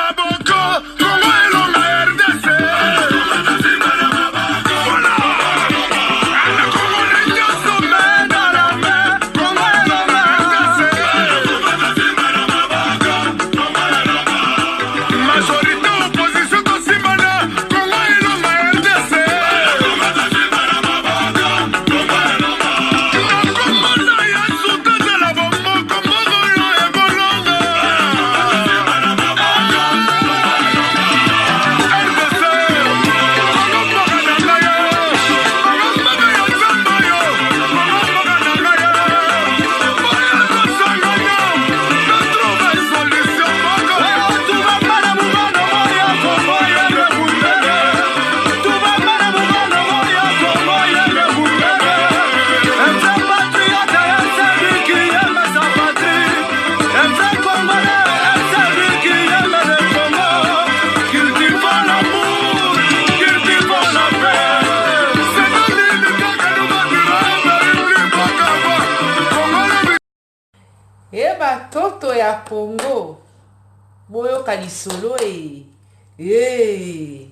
maboko Kongo elonga RDC. Majorité opposition tosimbana Kongo elonga RDC. Nakomona Yesu tozala bomoko moko yo ekolonga. RDC, Kongo mboka na ngai yo, Kongo mboka ya Nzambe yo, Kongo mboka na ngai yo. Boya tosangana, totrouve solution moko. Tubambana mubano moya Kongo yenge munene. Tubambana mubano moya Kongo yenge munene. Un vrai patriote est celui qui aime sa patrie. Un vrai Congolais est celui qui aime le Congo. Cultivons l'amour, cultivons la paix. C'est E batoto ya Congo, boyoka lisolo e. Eh.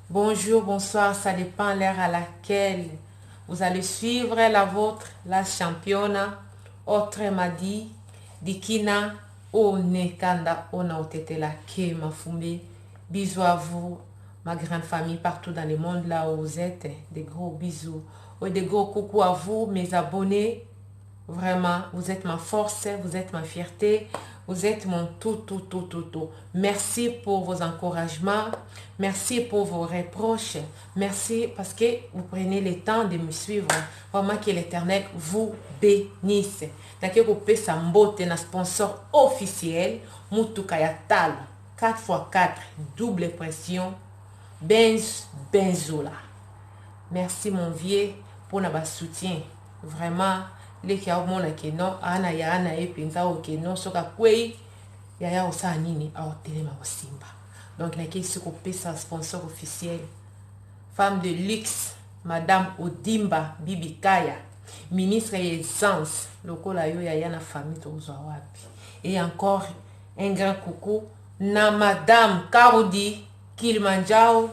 Bonjour, bonsoir, ça dépend l'heure à laquelle vous allez suivre la vôtre, la championne, autrement dit, Dikina Onekanda Ona Otetela Ke Mafumbe. Bisous à vous, ma grande famille partout dans le monde là où vous êtes. Des gros bisous. Et des gros coucou à vous, mes abonnés. Vraiment, vous êtes ma force, vous êtes ma fierté, vous êtes mon tout, tout, tout, tout, tout. Merci pour vos encouragements, merci pour vos reproches, merci parce que vous prenez le temps de me suivre. Vraiment que l'Éternel vous bénisse. Nake kopesa mbote na sponsor officiel, Mutuka ya Talo, 4x4, double pression, Benz Benzola. Merci mon vieux pour na soutien. Vraiment, leki aomona ke non ana ya ana ye mpenza oyo ke non soki akwei yaya osala nini aotelema kosimba. Donc nakei soki kopesa sponsor officiel, femme de luxe, madame Odimba Bibikaya, ministre ya essence lokola yo yaya na famille tozwa wapi. Et encore un grand coucou na madame Karudi Kilimanjaro,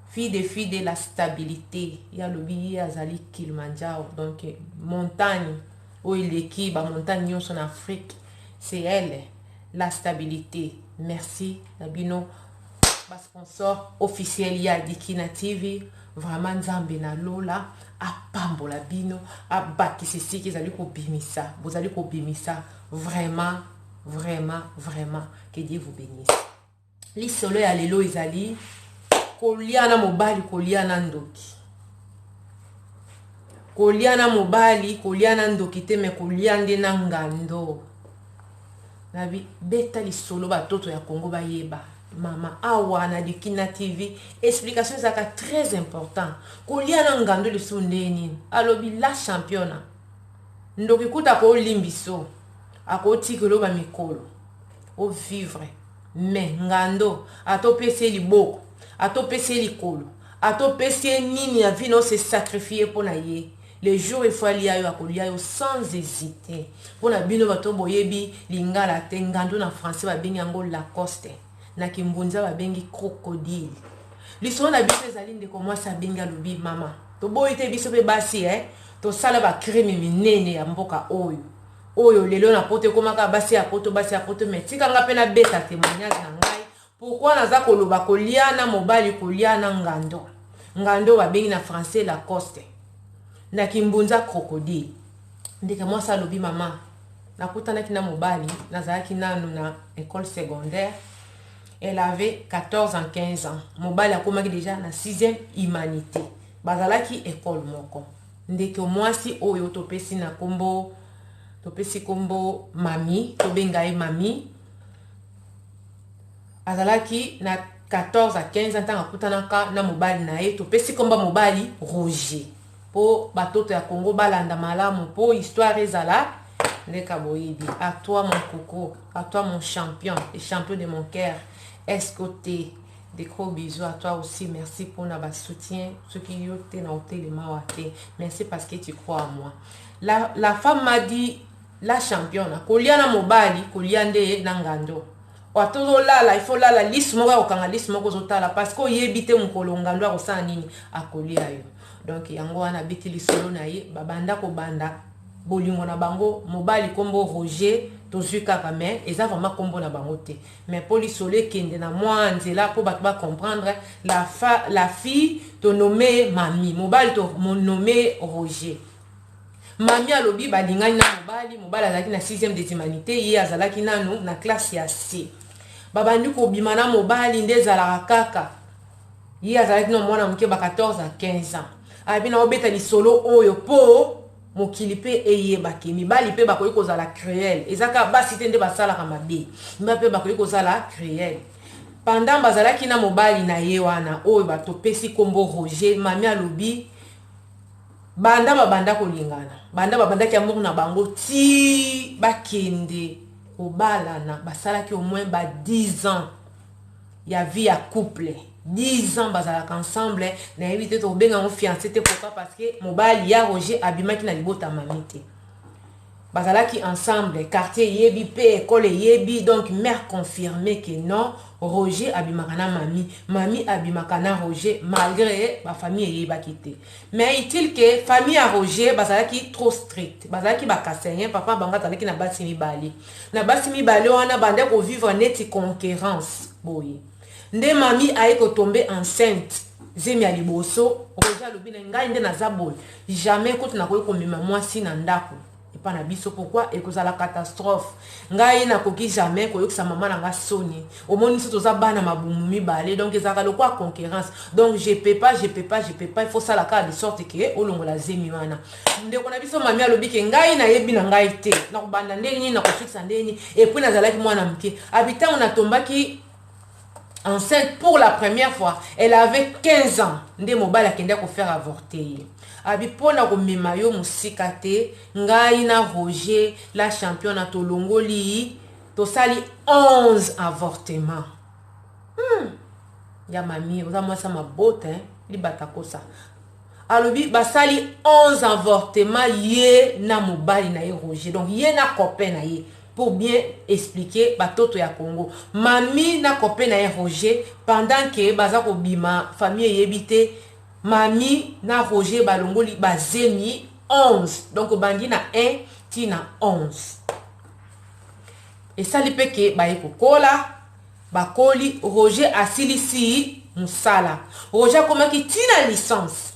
fille de la stabilité. Ya lobi ye azali Kilimanjaro, donc montagne oyo eleki ba montagne nyonso na Afrique, c'est elle la stabilité. Merci na bino ba sponsor officiel ya Dikina TV. Vraiment Nzambe na lola apambola bino, abakisa esika ezali kobimisa, bozali kobimisa. Vraiment, vraiment, vraiment, que Dieu vous bénisse. Lisolo ya lelo ezali kolia na mobali, kolia na ndoki. Kolia na mobali, kolia na ndoki te, me kolia nde na ngando. Nabi beta lisolo batoto ya Congo bayeba. Mama awa na Dikina TV, explication ezalaka très important. Kolia na ngando lisusu nde nini? Alobi la championne. Ndoki kuta kolimbiso, akotikelo ba mikolo o vivre. Mais ngando atopesi ye liboko, atopesi ye likolo, atopesi ye nini ya vie na se sacrifier mpo na ye. Le jour il faut alia yo, akolia yo sans hésiter. Mpona bino bato boyebi lingala te, ngando na français babengi yango Lacoste, na kimbunza babengi crocodile. Lisolo na biso ezali ndeko mwasi abengi alobi mama, toboyi te biso mpe basi tosala bacrime minene ya mboka oyo oyo lelo na poto ekomaka basi ya poto, basi ya poto. Mais tikanga mpe nabeta témoignage na ngai. Pourquoi naza koloba kolia na mobali, kolia na ngando? Ngando babengi na français Lacoste, na kimbunza crocodile. Ndeke mwasi alobi mama, nakutanaki na mobali, nazalaki nanu na école secondaire, elle avait 14 ans, 15 ans. Mobali akomaki déjà na 6e humanité, bazalaki école moko. Ndeke mwasi oyo topesi na kombo, topesi kombo mami, tobenga ye mami, azalaki na 14 à 15 ans ntango akutanaka na mobali na ye. Topesi kombo mobali Roger, mpo batoto ya Congo balanda malamu, mpo histoire ezala ndeka boyebi. À toi mon coco, à toi mon champion et champion de mon cœur, escoté, des gros bisous à toi aussi. Merci pour na soutien, soki yo te na otelema wa te. Merci parce que tu crois à moi. La femme m'a dit la championne, kolia na mobali, kolia nde na ngando. Ata ozolala, il faut lala lisu moko ya kokanga, lisu moko ozotala, parce que oyebi te mokolo ngando akosala nini, akolia yo. Donc yango wana abeti lisolo na ye. Babanda kobanda bolingo na bango. Mobali nkombo Roger, tozwi kaka, mais eza vraiment nkombo na bango te, mais mpo lisolo ekende na mwa nzela, mpo bato bacomprendre. La fille tonome Mami, mobali tonome Roger. Mami alobi balingani na mobali. Mobali azalaki na 6e des humanités, ye azalaki nanu na classe ya C. Babandi kobima na mobali nde ezalaka kaka. Ye azalaki na mwana moke, ba 14 à 15 ans. Abi na obeta lisolo oyo mpo mokili mpe eyebaki, mibali mpe bakoki kozala cruel. Eza kaka basi te nde basalaka mabe, mibali mpe bakoki kozala cruel. Pendant bazalaki na mobali na ye wana oyo batopesi nkombo Roger, Mami alobi banda babanda kolingana, banda babandaki amour na bango ti bakende kobalana, basalaki au moins ba 10 ans ya vie ya couple. 10 ans bazalaka ensemble. Nayebi te tokobenga yango fiancé te. Pourquoi? Parce que mobali ya Roger abimaki na libota Mami te. Bazalaki ensemble, quartier eyebi mpe, ekole eyebi. Donc mère confirme que non, Roger abimaka na Mami, Mami abimaka na Roger, malgré bafamille eyebaki te. Mais utile que famille ya Roger bazalaki trop strict, bazalaki bakasaïens. Papa bango azalaki na basi mibale. Na basi mibale wana bande kovivre neti concurrence boye. Nde Mami aye kotombe enceinte, zemi ya liboso. Roger alobi na ngai nde naza boye, jamais kutu nakoki komema mwasi na ndako epa na biso. Pourquoi? Ekozala catastrophe. Ngai nakoki jamais koyokisa mama na nga soni. Omoni, biso toza bana mabumu mibale, donc ezalaka lokola concurrence. Donc je peux pas, je peux pas, je peux pas. Il faut sala kaka de sorte que olongola zemi wana. Ndeko na biso Mami alobi ke ngai nayebi na ngai te nakobanda ndenge nini, nakosukisa ndenge nini. Et puis nazalaki mwana moke. Abi ntango natombaki enceinte pour la première fois, elle avait 15 ans. Nde mobali akende kofaire avorter ye. Abi mpona komema yo mosika te, ngai na Roger la championne tolongoli, tosali 11 avortement. Ya Mami, oza mwasi ya mabota, libata kosa. Alobi basali 11 avortement, ye na mobali na ye Roger, donc ye na copain na ye. Pour bien expliquer batoto ya Congo, Mami na copain na ye Roger, pendant que baza kobima, famille eyebi te, Mami na Roger balongoli bazemi 11. Donc obandi na 1 ntina 11. Esali mpe ke baye kokola, bakoli. Roger asilisi mosala. Roger akomaki ntina licence,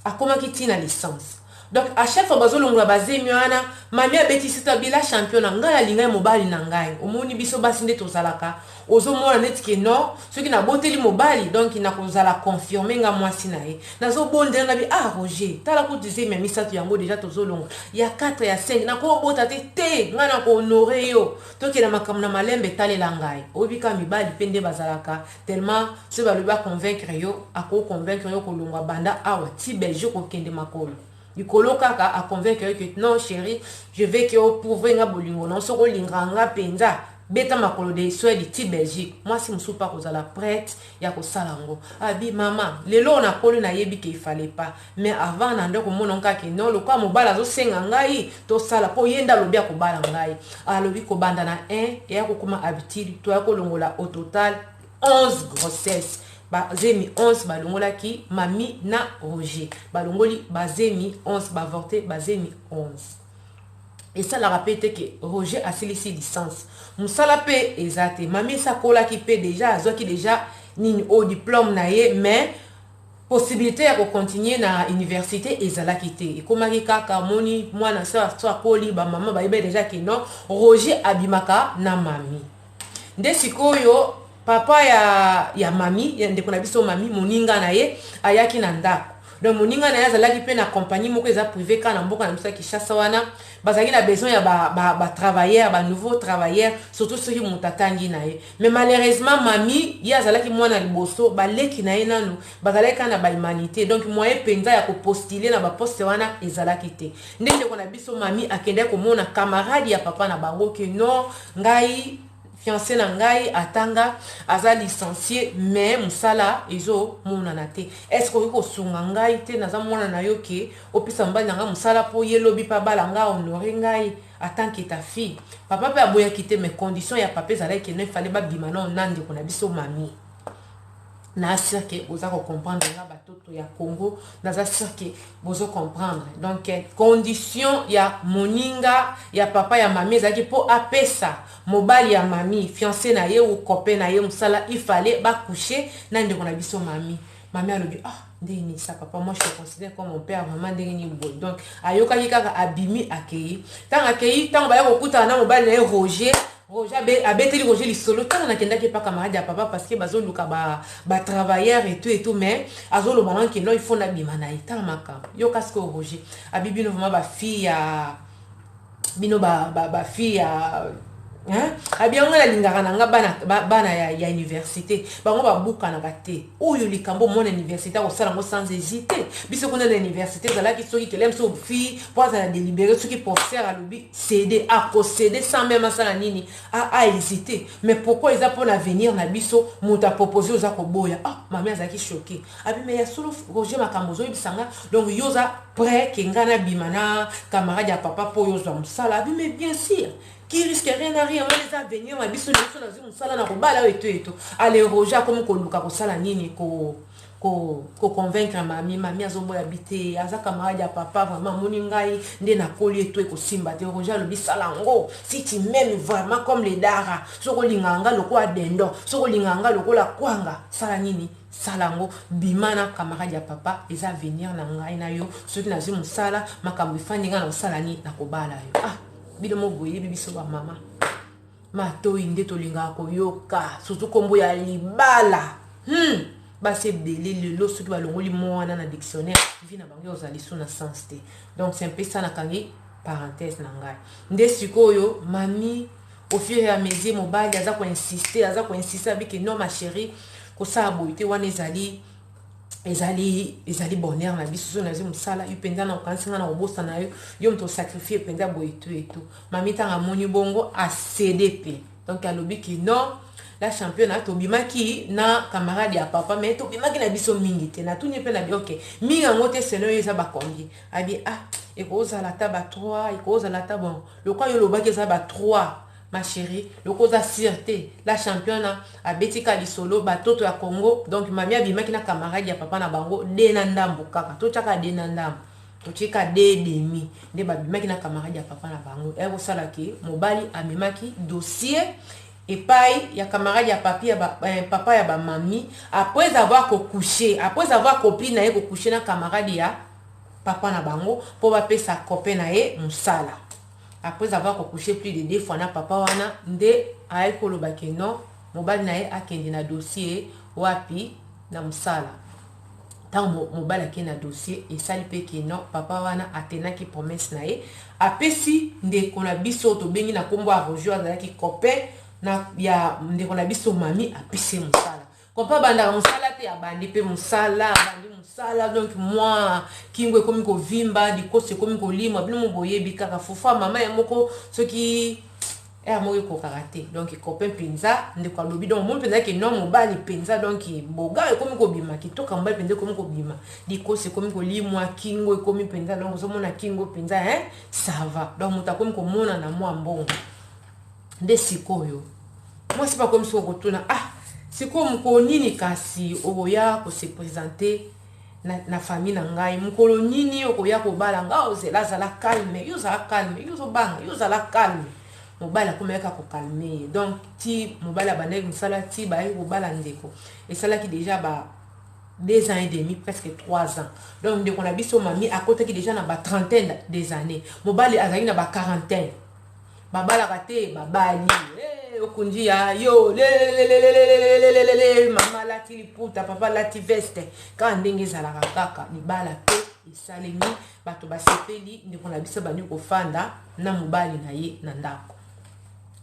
akomaki ntina licence. Donc à chaque fois bazolongola bazemi wana, Mami abetisi ta bila champion na ngai, alingai mobali na ngai. Omoni, biso basi nde tozalaka, ozomona neti ke non, soki naboteli mobali, donc nakozala confirme nga mwasi na ye. Nazobondela na bi: "Ah Roger, tala kutu zemi ya misato yango déjà tozolonga, ya 4, ya 5, nakobota te te, ngai nakohonore yo, tokenda makambo na malembe, etalela ngai." Oyebi kaka mibali mpe nde bazalaka tellement, soki balobi baconvaincre yo, akoconvaincre yo kolongwa banda awa ti Belgique, kokende makolo likolo, kaka aconvaincre yo que non chéri, je vais que oprouve nga bolingo na soki olingaka nga mpenza, beta makolo de Swede ti Belgique. Mwasi mosusu mpa kozala prête ya kosala yango. Abi mama, lelo nakoli, nayebi ke ifale pas, mais avant na nde komona kaka non, lokola mobali azosenga ngai tosala, mpo ye nde alobi akobala ngai. Alobi kobanda na 1 eya kokóma habitude, toya kolongola au total 11 grossesse, bazemi 11 balongolaki. Mami na Roger balongoli bazemi 11, baavorte bazemi 11. Esalaka mpe te ke Roger asilisi licence, mosala mpe eza te. Mami esi akolaki mpe déjà, azwaki déjà nini o diplôme na ye, mais possibilité ya kocontinue na université ezalaki te. Ekomaki kaka moni mwana so akoli, bamama bayebi déjà ke non, Roger abimaka na Mami. Nde sikoyo papa ya Mami, ya ndeko na biso Mami, moninga na ye ayaki na ndako. Donc moninga na ye azalaki mpe na compagnie moko eza privé kaka na mboka na biso ya Kinshasa wana. Bazalaki na besoin ya batravailleur, ba banouveau travailleur, surtout soki moto atangi na ye. Mais malheureusement Mami ye azalaki mwana liboso, baleki na ye nanu bazalaki kaka na bahumanité, donc moyen mpenza ya kopostule na baposte wana ezalaki te. Nde ndeko na biso Mami akendaki komona camarade ya papa na bango ke non, ngai Fiancé na ngai atanga, aza licencié, mais mosala ezomonana te. Est ce que okoki kosunga ngai te? Naza mwana na yo, ke opesa mobali na ngai mosala mpo ye lobi mpe abala ngai, honore ngai en tant que ta fille. Papa mpe aboyaki te, mais condition ya papa ezalaki ke non, efale babima nao na ndeko na biso mami. Na sûr ke boza kocomprendre nga, batoto ya Congo, naza sûr ke bozo comprendre. Donc condition ya moninga ya papa ya mami ezalaki mpo apesa mobali ya mami, fiancé na ye ou copain na ye, mosala, il fallait bacoucher na ndeko na biso mami. Mami alobi: "Ah, ndenge nini ça, papa? Moi, je te considère comme mon père, vraiment, ndenge nini boye?" Donc ayokaki kaka, abimi, akei. Ntango akei, ntango baya kokutana na mobali na ye Roger, Roger abeteli Roger lisolo: "Ntango nakendaki epa camarade ya papa, parce que bazoluka batravailleur ba et tout et tout, mais azoloba nanke non, il faut nabima na ye." Tala makambo, yoka sikoyo. Roger abi: "Bino vraiment bafille ya bino, bafille ya abi yango, nalingaka na nga bana, bana ya université, bango babukanaka te. Oyo likambo omona université, akosala yango sans hésiter. Biso kuna na université, ezalaki soki kelem so fille mpo azala délibéré, soki professeur alobi céder, akocéder sans même asala nini, ahésiter. Mais pourquoi eza mpona avenir na biso, moto apropose, oza koboya?" Ah, mami azalaki choqué. Abi: "Mais ya solo, Roger, makambo ozoyebisa nga, donc yo oza prêt ke ngai nabima na camarade ya papa mpo oyo ozwa mosala?" Abi: "Mais bien sûr, qui risque rien n'a rien. Wana eza avenir na biso nyonso. Nazwi mosala na kobala oyo eto eto." Ale, Roger akomi koluka kosala nini, koconvaincre mami. Mami azoboya bi te, aza camarade ya papa, vraiment amoni ngai nde nakoli eto, ekosimba te. Roger alobi: "Sala yango si tu m'aimes vraiment comme le dara. Soki olingaka nga lokola dendo, soki olingaka nga lokola kwanga, sala nini, sala yango, bima na camarade ya papa. Eza avenir na ngai na yo. Soki nazwi mosala, makambo efandi, ngai na kosala nini, na kobala yo." Ah, bino mo boyebi, biso bamama, matoi nde tolingaka koyoka, surtout nkombo ya libala. Basi ebele lelo, soki balongoli mo wana na dictionnaire, vie na bango ozali so na sens te. Donc c'est un peu ça. Nakangi parenthèse na ngai. Nde sikoyo mami, au fur et à mesure, mobali aza koinsiste, aza koinsiste, abiki: "Non, ma chérie, kosala boye te. Wana ezali bonheur na biso. So nazwi mosala, yo mpenza na okanisi nga na kobosana yo? Yo moto osacrifie mpenza boye to eto." Mami, ntango amoni bongo, acéder mpe. Donc alobi ki non, la championne, tobimaki na camarade ya papa, mais tobimaki na biso mingi te. Natuni mpe na bi: "Ok, mingi yango te, selon yo eza bacombien?" Abi: "Ah, ekozala ata ba 3, ekozala ata bon, lokwa yo olobaki eza ba 3, ma chérie, loko oza sûre te." La championne abetika lisolo, batoto ya Congo. Donc mami abimaki na camarade ya papa na bango de na ndambo kaka, totiaka de na ndambo, totika de demi nde babimaki na camarade ya papa na bango. Ekosalaki mobali amemaki dossier epai ya camarade ya papi ya ba, papa ya bamami, après avoir kocoucher, après avoir copine na ye kocoucher na camarade ya papa na bango mpo bapesa copain na ye mosala. Après avoir kocoucher plus de deux fois na papa wana, nde aye koloba ke non, mobali na ye akende na dossier wapi, na mosala. Ntango mobali akei na dossier, esali mpe ke non, papa wana atenaki promesse na ye, apesi ndeko na biso tobengi na nkombo ya Roger, azalaki copain na ya ndeko na biso mami, apesi ye mosala. Kompa abandaka mosala te, abandi mpe mosala, abandi mosala. Donc mwa kingo ekomi kovimba, likoso ekomi kolimwa. Bino mo boyebi kaka fufu ya mama ya moko, soki ere moko ekokaka te. Donc copain mpenza, ndeko alobi, donc omoni mpenza ke non, mobali mpenza, donc boga ekomi kobima, kitoko mobali mpenza ekomi kobima, likoso ekomi kolimwa, kingo ekomi mpenza, donc ozomona kingo mpenza, hein, ça va. Donc moto akomi komona na mwa mbongo. Nde sikoyo mwasi bakomi soko kotuna: "Ah, sikoyo mokolo nini kasi okoya kose présenter na famille na ngai? Mokolo nini okoya kobala ngai?" Ozela, azala calme, yo ozala calme, yo ozobanga, yo ozala calme. Mobali akomi kaka kocalmer ye. Donc ti mobali abandaki mosala, ti bayaki kobala ndeko, esalaki déjà ba 2 ans et demi, presque 3 ans. Donc ndeko na biso mami akotaki déjà na ba trentaine des années, mobali azalaki na ba quarantaine. Babalaka te, babali. Hey, okundi ya yo lelelelelelelelele, mama alati liputa, papa alati veste, kaka ndenge ezalaka kaka. Libala mpe esalemi, bato basepeli. Ndeko na biso bandi kofanda na mobali na ye na ndako,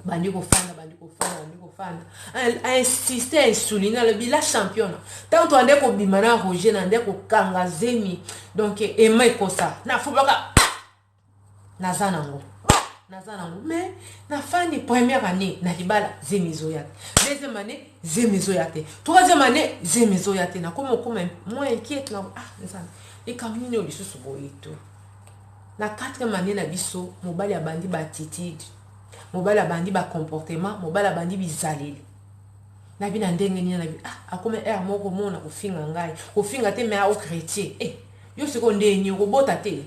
bandi kofanda, bandi kofanda, bandi kofanda. Ainsiste, ainsouline, alobi: "La championne, ntango toande kobima na Roger, na nde kokanga zemi, donc ema ekosa na fubaka, naza nango." Naza nango mais nafandi première année na libala, zemi ezoya te. Deuxième année, zemi ezoya te. Troisième année, zemi ezoya te. Nakomi okoma moins inquiète na ah Nzambe, likambo nini oyo lisusu boye? To na quatrième année na biso, mobali abandi baattitude, mobali abandi bacomportement, mobali abandi bizaleli. Nabi na ndenge nini? Nabi ah, akomi heure moko komona kofinga ngai, kofinga te, mais ao chrétien eh, yo sikoyo ndenge nini okobota te?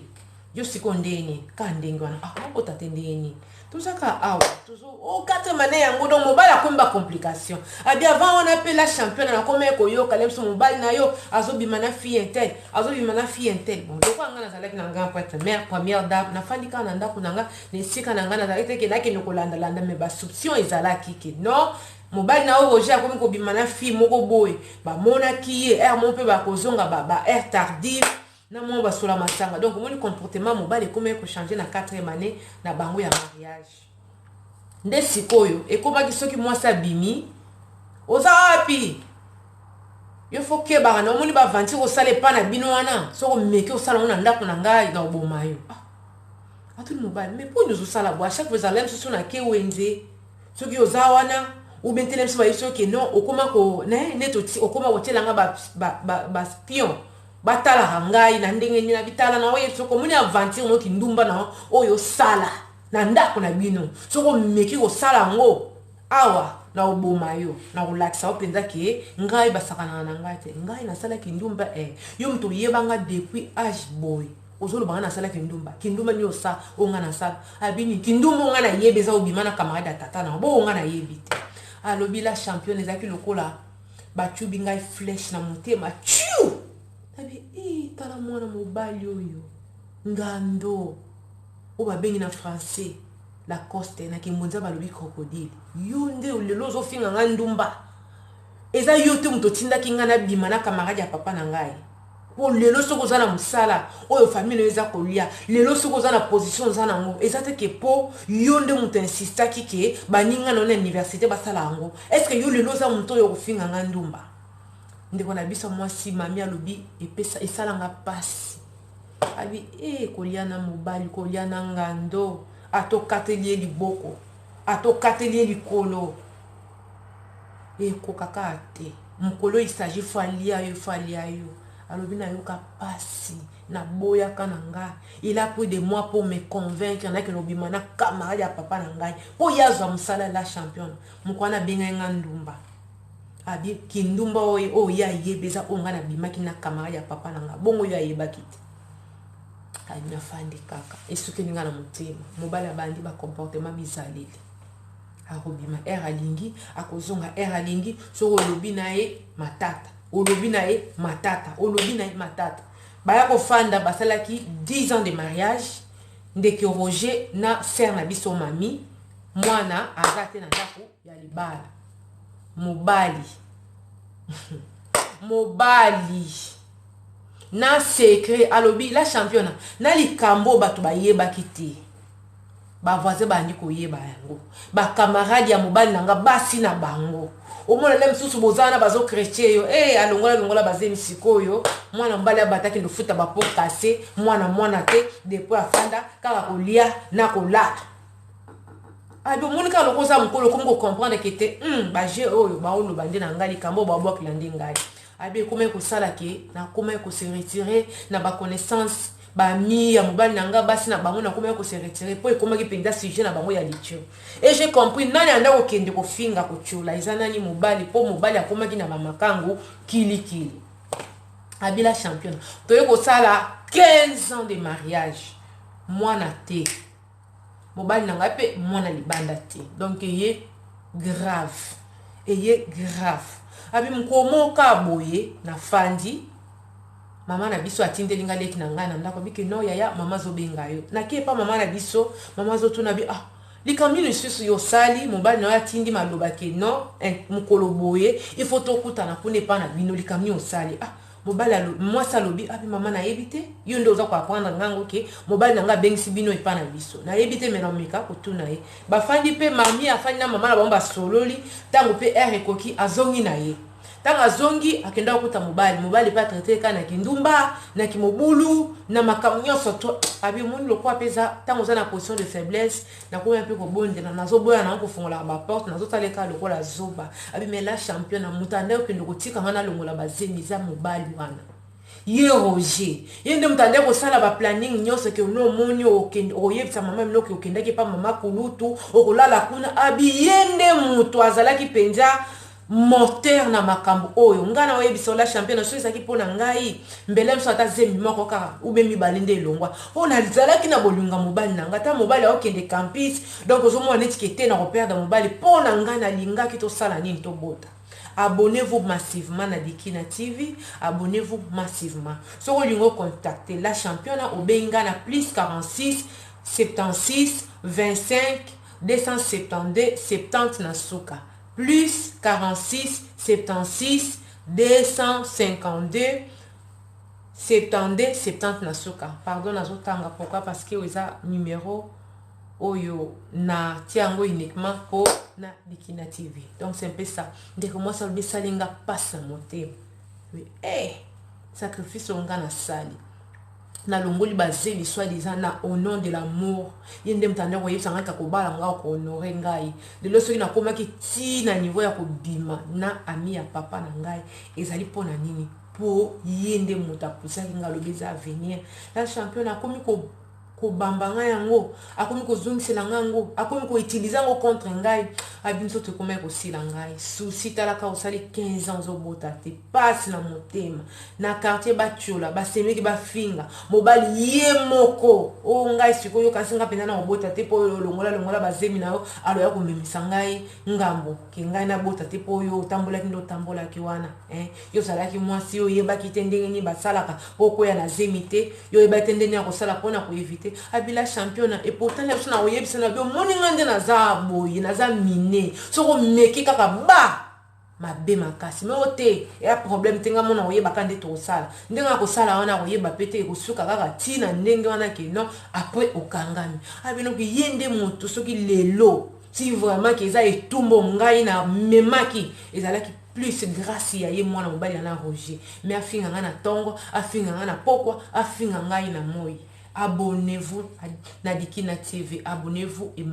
Yo sikoyo ndenge nini? Kaka ndenge wana, ah, obota te ndenge nini? Tozaka awa tozo o quatrième année yango. Donc mobali akomi bacomplication. Abi avant wana mpe, la championne, nakomi koyoka le biso mobali na yo azobima na fille un tel, azobima na fille un tel. Bon, lokola ngai nazalaki na grand prêtre, mère première dame, nafandi kaka na ndako na nga, na esika na ngai, nazalaki te ke nakende kolandalanda, mais basoupçon ezalaki ke non, mobali na oyo Roger akomi kobima na fille moko boye. Bamonaki ye heure moko mpe bakozonga ba heure tardive na mwa basola masanga. Donc omoni comportement mobali ekomi kochange na quatrième année na bango ya mariage. Nde sikoyo ekomaki soki mwasi abimi, oza wapi? Yo faut kebaka na omoni baventure osala epa na bino wana, soki omeki osala ngo na ndako na ngai, na oboma yo. Ah, atuni mobali, mais mpo nini ozosala bo? A chaque fois ezala mosusu na ke wenze, soki oza wana ou bien tele biso, bayebi soki non, okoma ko neti okoma kotielanga baspion batalaka ngai na ndenge nini. Na bitala na oyebi, soki omoni aventure noki ndumba na oyo osala na ndako na bino, soki omeki kosala yango awa, na oboma yo, na kolakisa yo mpenza ke ngai basakanaka na ngai te. Ngai nasalaki ndumba eh. Yo moto oyebanga depuis age boye, ozoloba ngai nasalaki ndumba? Kindumba nini osa oyo ngai nasala? Abini kindumba oyo ngai nayebi eza obima na camarade ya tata na bo, oyo ngai nayebi te. Alobi, la championne, ezalaki lokola bacubi ngai flèche na motema tiu. Nabi e, tala mwana mobali oyo ngando oyo babengi na français Lacoste, na kimbunza balobi crocodile. Yo nde lelo ozofinga ngai ndumba? Eza yo te moto otindaki ngai nabima na camarade ya papa na ngai. Mpo lelo soki oza na mosala oyo famille na yo eza kolia, lelo soki oza na position oza nango, eza te ke mpo yo nde moto insistaki ke baninga na yo na université basala yango. Est ce que yo lelo oza moto oyo kofinga ngai ndumba? Ndeko na biso mwasi mami alobi epesa esalanga mpasi. Abi e kolia na mobali, kolia na ngando, atokateli ye liboko, atokateli ye likolo, ekoka kaka te. Mokolo il s'agit faut alia yo, faut alia yo. Alobi nayoka mpasi, naboyaka na nga. Il a pris de moi pour me convaincre nakende obima na camarade ya papa na ngai mpo ye azwa mosala. La championne, moko wana abengai nga ndumba. Abi kindumba oyo oyo ye ayebi eza oyo ngai nabimaki na camarade ya papa na nga, bongo yo ayebaki te. Abi nafandi kaka, esukeli nga na motema. Mobali abandi bacomportement bizaleli, akobima heure alingi, akozonga heure alingi. Soki olobi na ye matata, olobi na ye matata, olobi na ye matata. Baya kofanda, basalaki 10 ans de mariage. Ndeke Roger na sœur na biso mami, mwana aza te na ndako ya libala. Mobali na secret. Alobi, la championne, na likambo bato bayebaki te, bavoisin bandi koyeba yango, bacamarade ya mobali na nga basi na bango. Omona nde mosusu boza wana bazochrétien yo e alongola longola bazemi. Sikoyo mwana mobali abataki ndofuta bapo kase mwana mwana te. Depuis afanda kaka kolia na kolala. Abi omoni kaka loko oza mokolo, okomi kocomprendre ke te, baje oyo baoloba nde na ngai, likambo oyo babwakela nde ngai. Abi ekomaki kosala ke nakomaki kose retirer na baconnaissance, bami ya mobali na nga basi na bango. Nakomaki kose retirer mpo ekomaki mpenza sujet na bango ya lecture. Et j'ai compris nani anda kokende kofinga, kotiola eza nani? Mobali. Mpo mobali akomaki na bamakangu kilikili. Abila championne, toye kosala 15 ans de mariage, mwana te. Mobali na ngai mpe mwana libanda te. Donc eye grave, eye grave. Abi mokolo moko boye nafandi, mama na biso atindeli ngai leki na ngai na ndako. Abiki no yaya, mama azobenga yo. Nake epa mama na biso, mama azotuna bi ah, likambo nini lisusu yo osali? Mobali na yo atindi maloba ke non, mokolo boye il faut tokutana kuna epa na bino. Likambo nini osali? Ah, mobali, mwasi alobi, abi mama, nayebi te, yo nde oza koapprendre ngango ke mobali na ngai abengisi bino epa na biso. Nayebi te, me nameka kotuna ye. Bafandi mpe, mami afandi na mama na bango, basololi. Ntango mpe heure ekoki, azongi na ye. Ntango azongi, akenda kokuta mobali. Mobali mpe atraite kaka na kindumba, na kimobulu, na makambo nyonso. To abi omoni lokola mpe eza ntango oza na position de faiblesse, nakomi mpe kobondela, nazoboya nango kofungolaka baporte, nazotala kaka lokola zoba. Abi mais la championne, moto ande okende kotika nga nalongola bazemi eza mobali wana, ye Roger. Ye nde moto ande kosala baplanning nyonso ke no omoni okoyebisa mama minoki, okendaki epa mama kulutu, okolala kuna. Abi ye nde moto azalaki mpenza moteur na makambo oyo. Ngai na oyebisa la championne, soki ezalaki mpo na ngai, mbele moso ata zemi moko kaka ube mibale nde elongwa, mpo nazalaki na bolinga mobali na ngai. Ata mobali aokende campus, donc ozomona neti ke te na koperdre mobali. Mpo na ngai, nalingaki tosala nini, tobota. Abonnez-vous massivement na Dikina TV, abonnez-vous massivement. Soki olingi ocontacte la championne, obenga na plus 46 76 25 272 70 na suka, plus 46 76 252 72 70 na suka. Pardon, nazotanga pourquoi? Parce que eza numéro oyo natia yango uniquement mpo na Dikina TV. Donc c'est un peu ça. Ndeko mwasi alobi esali nga mpasi na motema. Eh, sacrifice oyo nga nasali, nalongoli bazemi soi-disant na au nom de l'amour. Ye nde moto ande koyebisa ngai kobala ngai, kohonorer ngai. Lelo soki nakomaki ti na niveau ya kobima na ami ya papa na ngai, ezali mpo na nini? Mpo ye nde moto apusaki ngai, alobi eza avenir. La championne, akomi kobamba ngai yango, akomi kozongisela ngai yango, akomi koutiliser yango contre ngai. Abi nzoto ekomaki kosila ngai susi. Talaka, osali 15 ans ozobota te, pasi na motema. Na quartier batiola, basemeki, bafinga mobali ye moko. O ngai sikoyo kasi nga mpenza na kobota te mpo oyo longola longola bazemi na yo. Aloya komemisa ngai ngambo ke ngai nabota te mpo oyo otambolaki nde otambolaki wana, eh? Yo ozalaki mwasi, oyebaki te ndenge nini basalaka mpo okwea na zemi te, yo oyebaki te ndenge ya kosala mpona koéviter. Abi la championne, et pourtant na biso na koyebisa na bi omoni ngai nde naza boye, naza mine. Soki omeki kaka ba mabe makasi me o te, eya problème te. Nga mona koyebaka nde tokosala ndenge akosala wana, koyeba pe te ekosuka kaka ntina ndenge wana ke non, après okangami. Abinoki ye nde moto. Soki lelo si vraiment ke eza etumbu ngai na memaki, ezalaki plus grâce ya ye mwana mobali yana Roger. Me afinga ngai na ntongo, afinga ngai na pokwa, afinga ngai na moi. Abonnez-vous na Dikina TV, abonnez-vous et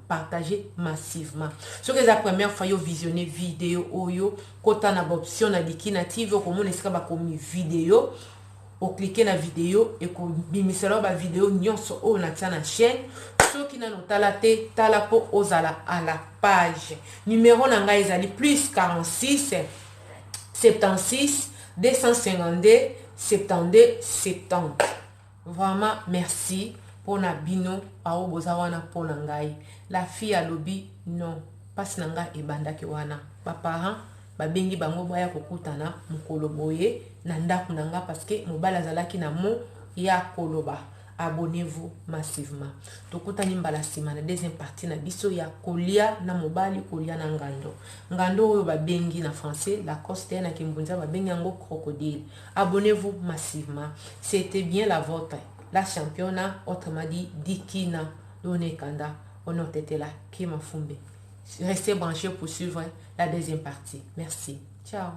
partagez massivement. Soki eza première fois yo visionner vidéo oyo, kota na baoption na Dikina TV, okomona esika bakomi video. Ocliquer na video, ekobimisela bavideo nyonso oyo natia na chaîne. Soki nano otala te, tala mpo ozala à la page. Numéro na ngai ezali plus 46 76 252 72 70. Vraiment merci mpona bino ao boza wana mpona ngai. La fille alobi non, mpasi na ngai ebandaki wana. Baparent babengi bango baya kokutana mokolo boye na ndako na nga, parce que mobali azalaki na mo ya koloba. Abonnez-vous massivement. Tokutani mbala nsima na deuxième partie na biso ya kolia na mobali, kolia na ngando. Ngando oyo babengi na français Lacoste, na kimbunza babengi yango crocodile. Abonnez-vous massivement. C'était bien la vôtre, la championne, autrement dit Dikina Donekanda Onotetela Kimafumbe. Restez branchés pour suivre la deuxième partie. Merci, ciao.